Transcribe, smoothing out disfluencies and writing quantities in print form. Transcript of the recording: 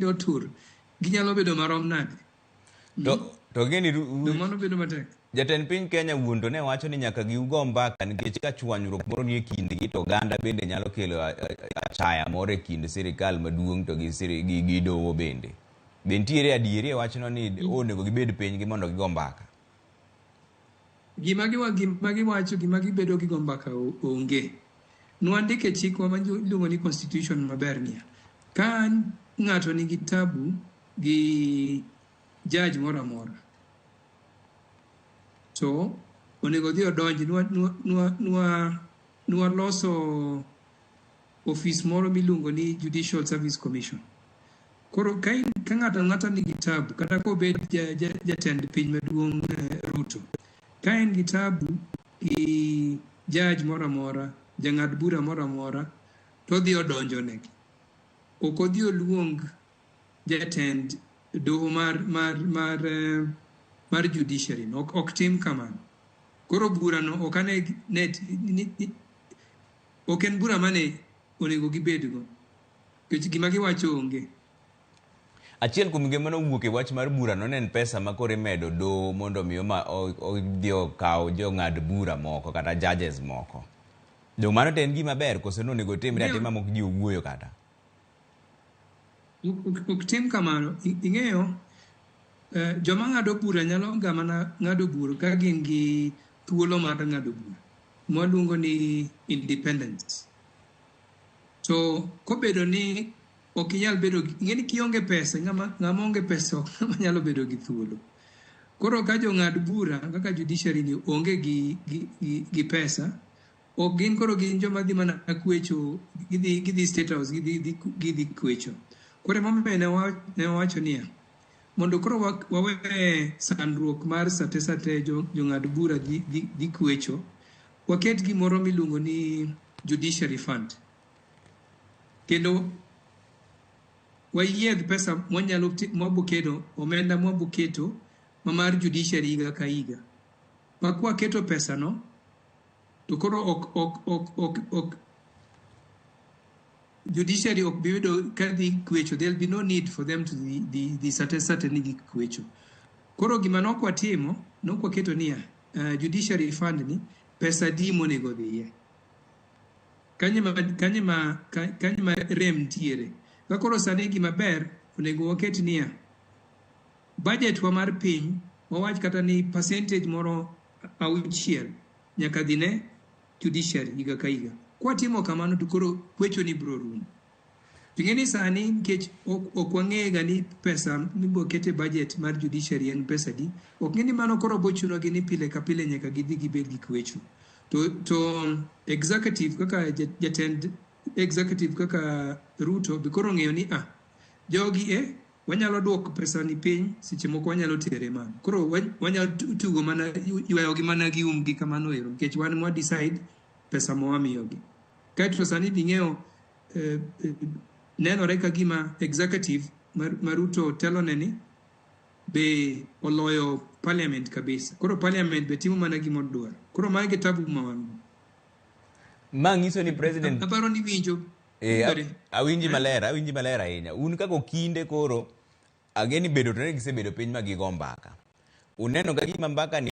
otur, ginyalo bedo marom nade? To gini To mano bedo matek. Jatend piny Kenya wuon to ne wacho ni nyaka gigo mbaka nikech ka chwanyruok moro nie kindgi to oganda bende nyalo kelo achaya moro e kind sirikal maduong' to gi doho bende. Be nitiere adieri e wachno ni onego gibed piny gi mondo gigo mbaka? Gima giwacho, gima gibedo gi go mbaka onge. Nwandiko e chikwa ma iluongo ni constitution maber niya, ka ng'ato nigi tabu gi judge moro amora, to onego odhi odonj. Nwaloso ofis moro miluongo ni Judicial Service Commission. Koro ka ng'ato ang'ata nigi tabu, kata kobed jatend piny maduong' Ruto, ka en gi tabu gi judge moro amora, jang'ad bura moro amora, to odhi odonjo negi. Ok odhi oluong jatend doho mar judiciary no. Ok tim kamano. Koro burano ok ane ne, ni, ok en bura mane onego gibedgo. Nikech gima giwacho onge. Achiel kuom gima nowuok e wach mar burano ne en pesa ma koro imedo doho mondo mi odhi okaw jong'ad bura moko kata judges moko. Dong mano to en gima ber koso nonego timre atima mok ji owuoyo kata? Ok tim kamano. Ing'eyo, joma ng'ado bura nyalo ga mana ng'ado bura ka gin gi thuolo mar ng'ado bura. Mwaluongo ni independence. To kobedo ni ok inyal bedo gi, ing'e ni kionge pesa, ng'ama onge pesa ok ng'ama nyalo bedo gi thuolo. Koro ka jong'ad bura kaka judiciary ni onge gi pesa, ok gin koro gin joma dhi mana kwecho, gidhi State House, gidhi kwecho. Koro emomiyo ne wawacho niya, mondo koro wawe sandruok mar sate sate jong'ad bura dhi kwecho, waket gimoro miluongo ni judiciary fund. Kendo wayiedh pesa mwanyalo mwaboketo, omenda mwaboketo ma mar judiciary higa ka higa. Ma kwaketo pesa no, to koro ok judiciary ok bi yudo ka dhi kwecho. There will be no need for them to dhi sate sate ni gikwecho. Koro gima nok watimo, nok waketo niya, judiciary fund ni pesa di monego dhiye. Kanye ma rem ntiere. Ka koro sani gima ber, onego waket niya, budget wa mar piny, wawach kata ni percentage moro 6 nyaka dhi ne judiciary higa ka higa. Kwatimo kamano to koro kwecho ni biro rumo. To ing'e ni sani nikech ok wang'eyo ga ni pesa mibo ket e budget mar judiciary en pesa di, ok ng'e ni mano koro bochuno gi ni pile ka pile nyaka gidhi gibed gi kwecho. To executive kaka jatend executive kaka Ruto be koro ong'eyo ni jogi e wanyalo duoko pesa ni piny, seche moko wanyalo tere malo. Koro wanyalo tugo mana ywayo gi mana gi umgi kamano ero, nikech wan mwa decide pesa ma wamiyogi. Kaeto sani bing'eyo nenore ka gima executive ma Ruto telone ni be oloyo parliament kabisa. Koro parliament be timo mana gima odwaro. Koro magi e tabu ma wan go. Ma nyiso ni president Aparo ni winjo. Awinji maler, awinji maler ahinya. Un kaka okinde koro ageni bedo to ne gisebedo piny ma gigo mbaka. Uneno ka gima mbaka ni